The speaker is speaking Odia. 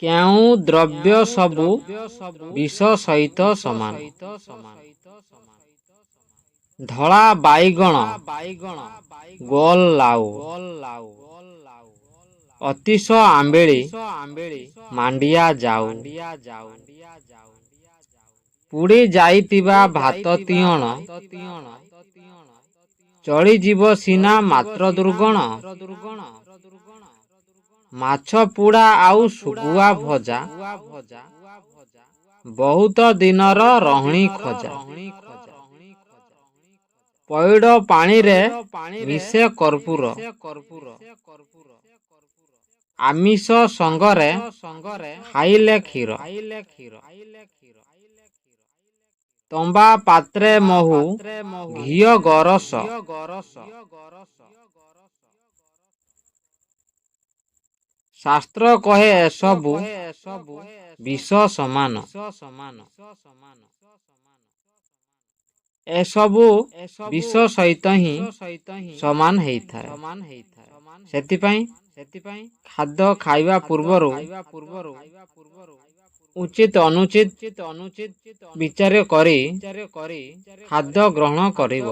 କେଉଁ ଦ୍ରବ୍ୟ ସବୁ ବିଷ ସହିତ ସମାନ? ଧଳା ବାଇଗଣ, ଗୋଲ ଲାଉ। ଅତିଶ ଆମ୍ବିଳି, ମାଣ୍ଡିଆ ଜାଉ। ପୋଡ଼ି ଯାଇଥିବା ଭାତ ତିଅଣ, ଚଳିଯିବ ସିନା ମାତ୍ର ଦୁର୍ଗୁଣ। ମାଛ ପୋଡ଼ା ଆଉ ଶୁଖୁଆ ଭଜା, ବହୁତ ଦିନର ରହଣି ଖଜା। ପଇଡ଼ ପାଣିରେ ମିଶେ କର୍ପୂର। ଆମିଷ ସଙ୍ଗରେ ଖାଇଲେ କ୍ଷୀର। ତମ୍ବା ପାତ୍ରେ ମହୁ, ଘିଅ ଗୋରସ। ଶାସ୍ତ୍ର କହେ ଏସବୁ ବିଷ ସମାନ। ଏସବୁ ବିଷ ସହିତ ହିଁ ସମାନ ହେଇଥାଏ। ସେଥିପାଇଁ ଖାଦ୍ୟ ଖାଇବା ପୂର୍ବରୁ ଉଚିତ ଅନୁଚିତ ବିଚାର କରି ଖାଦ୍ୟ ଗ୍ରହଣ କରିବ।